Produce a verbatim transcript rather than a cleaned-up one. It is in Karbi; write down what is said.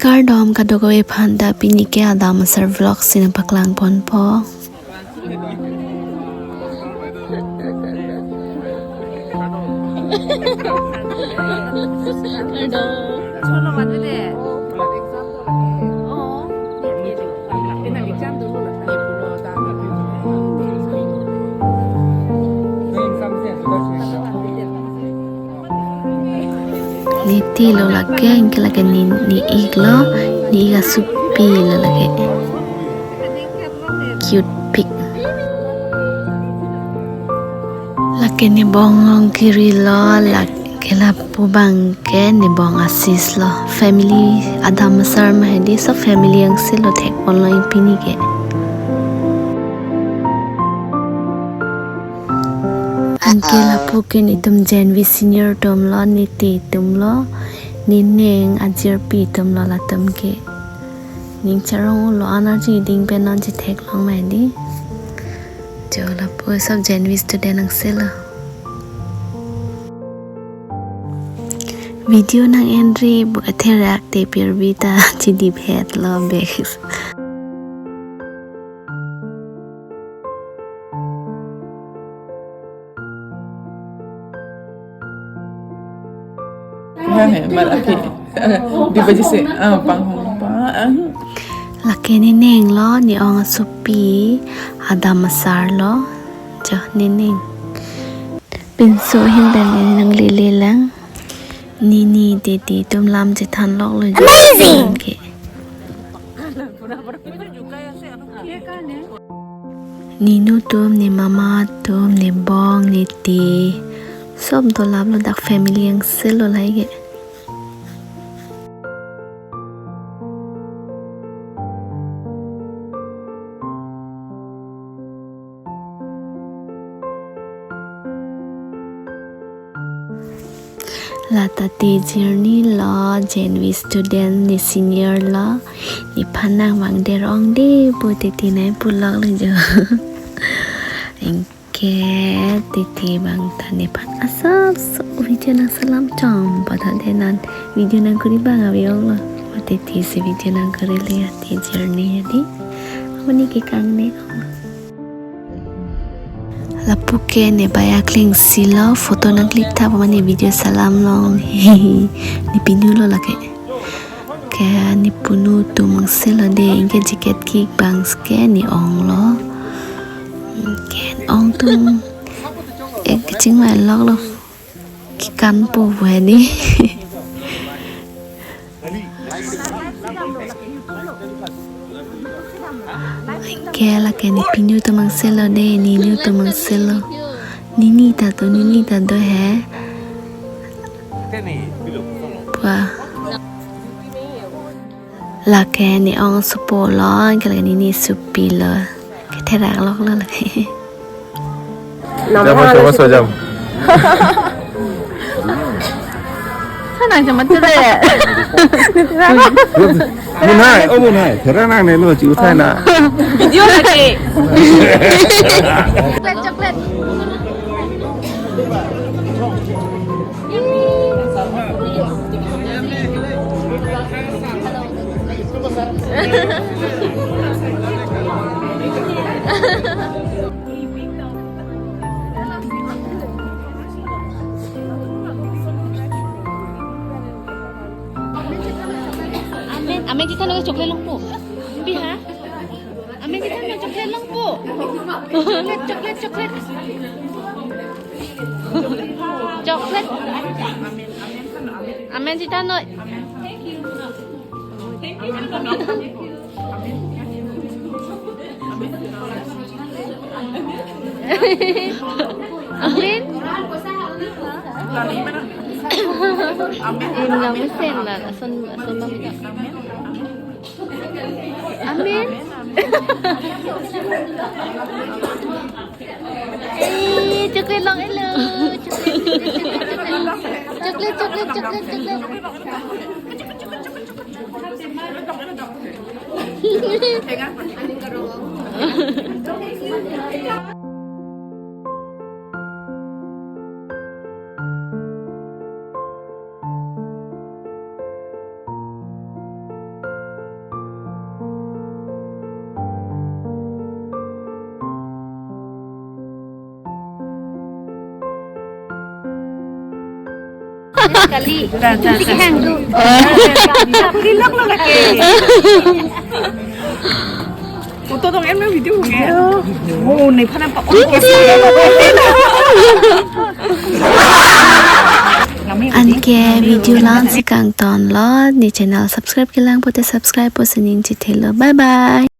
Kardom kadokave aphan ta, pini ke Adam Asar Vlogs si nangpaklang ponpo. Ne titi lo lake, anke lake ne, ne-ik lo, ne-ik asopi lo lake. Cute pig. Lake ne bong along kiri lo, lake lapu abang ke ne bong asis lo. Family Adam Asar ma hedi, so family angse lo thek ponlo pini ke. Anke lapu ke netum Gen V senior atum lo, ne titi atum lo, ne ning ajirpi atum lo latum ke. Ning charong ulo, an arjuding pen non chetheklong ma hedi. Jo lapu sob Gen V student angse lo. Video nang-enri bu katherak te pirbi ta chidip het lo bek. Nah, eh, malaki. Di baju si, ah, panghong pa, ah. Lake ne ning lo, ne ong asopi, Adam Asar lo, jo ne ning. Pinso ahin pen nanglele lang. Ne ne titi atum lam chethan lok lo jo. Amazing! Ke. Ne nu atum, ne mama atum, ne bong, ne titi. Sob dolap lo, dak family angse lo lahai ke. Lata titi jirni lo, Gen V student ne senior lo, nephan nangvangdet ongde pu titi nai pulok lo jo. Anke titi abang ta nephan asap so video nangselam chom pada de, non video nangkuri abang ave ong lo. Titi si video nangkuri le, titi jirni hedi. Amonit ke kangne ong. Lapu ke ne baya klengsi lo, photo nang-click tha pu mane video selam long. Ne pinu lo lake. Ke ne punu atum angse lo de, anke jacket kik abang ke ne ong lo. Ke ong atum. Eh, kachingvai lok lo. Kekan po bu hedi. Ke lake ne pinu atum angse lo de, ne nu atum angse lo. Ne ne ta do, ne ne ta do he. Wah. Lake ne ong asopo lo, ke lake ne ne asopi lo. Ketherak lok lo lake. Jam, coba sejam. Sana jam tu deh. Mun hai, oh mun hai. Thera nang ne lo, ci uthai na. Video lagi. Coklat, coklat. Amen, amen, chethan lo chocolate longpo. Pi ha? Amen, chethan lo chocolate longpo. Chocolate, chocolate, chocolate. Chocolate. Amen, chethan lo. Amen. Amen. Amen. Amen. Amen. Eh, chocolate long elo. Chocolate, chocolate, chocolate, chocolate. Kali. Dah, dah, dah. Hang tu. Pilok lo lagi. Foto dong em video nge. Oh, ne phana pa. Anke video lang si kangtonlo, ne channel subscribe kelang pote subscribe po sining chithelo. Bye bye.